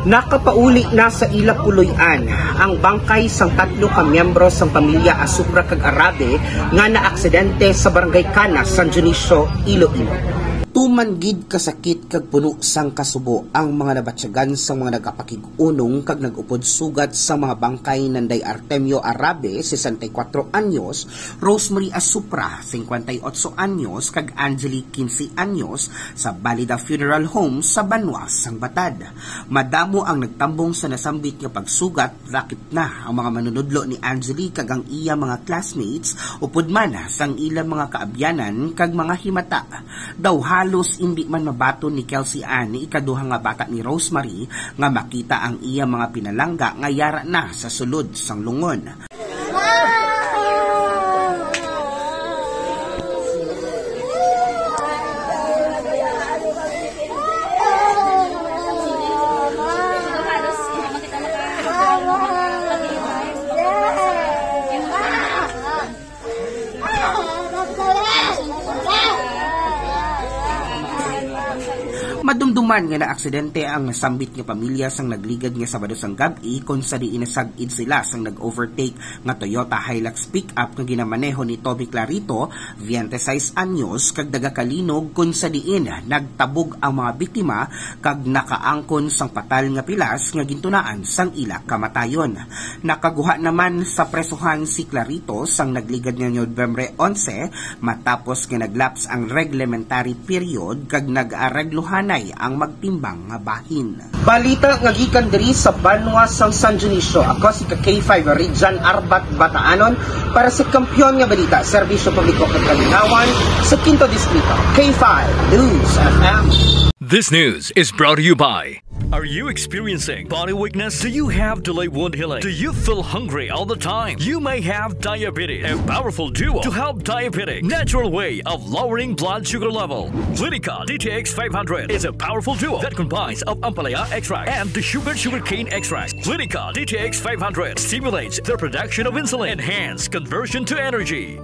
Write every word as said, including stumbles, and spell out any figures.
Nakapauli na sa ila puloy-an ang bangkay sang tatlo ka miyembro sang pamilya Asupra kag Arabe nga naaksidente sa Barangay Canas, San Dionisio, Iloilo. Tuman gid kasakit kag puno sang kasubo ang mga nabatyagan sang mga nagapakig-unong kag nag-upod sugat sa mga bangkay nanday Artemio Arabe, sesenta y cuatro anyos, Rosemary Asupra, cincuenta y ocho anyos, kag Angeli, quince anyos, sa Balida Funeral Home sa banwa sang Batad. Madamo ang nagtambong sa nasambit nga pagsugat, lakip na ang mga manunudlo ni Angeli kag ang iya mga classmates, upod man sang ilang mga kaabyanan kag mga himata. Daw halos indi man mabaton ni Kelsey Ann, ikaduha nga bata ni Rosemary, nga makita ang iya mga pinalangga nga yara na sa sulod sang lungon. Madumduman nga naaksidente ang nasambit nga pamilya sang nagligad nga Sabado sang gab-i, kon sa diin nasag-id sila sang nag-overtake nga Toyota Hilux pickup nga ginamaneho ni Tommy Clarito, twenty-six anyos, kag taga Calinog, kon sa diin nagtabog ang mga biktima kag nakaangkon sang patal nga pilas nga gintunaan sang ila kamatayon. Nakaguha naman sa presohan si Clarito sang nagligad nga Nobyembre onse, matapos nga nag-lapse ang reglementary period kag nag-areglohanay ang magtimbang nga bahin. Balita nga gikan diri sa banwa sang San Dionisio, ako si ka K five Rijan Arbat Bataanon para sa Kampiyon nga Balita, Serbisyo Publiko kag Kalinawan sa Quinto Distrito, K five News F M. This news is brought to you by. Are you experiencing body weakness? Do you have delayed wound healing? Do you feel hungry all the time? You may have diabetes. A powerful duo to help diabetic natural way of lowering blood sugar level. Clinica D T X five hundred is a powerful duo that combines of ampalaya extract and the sugar sugarcane extract. Clinica D T X five hundred stimulates the production of insulin, enhance conversion to energy.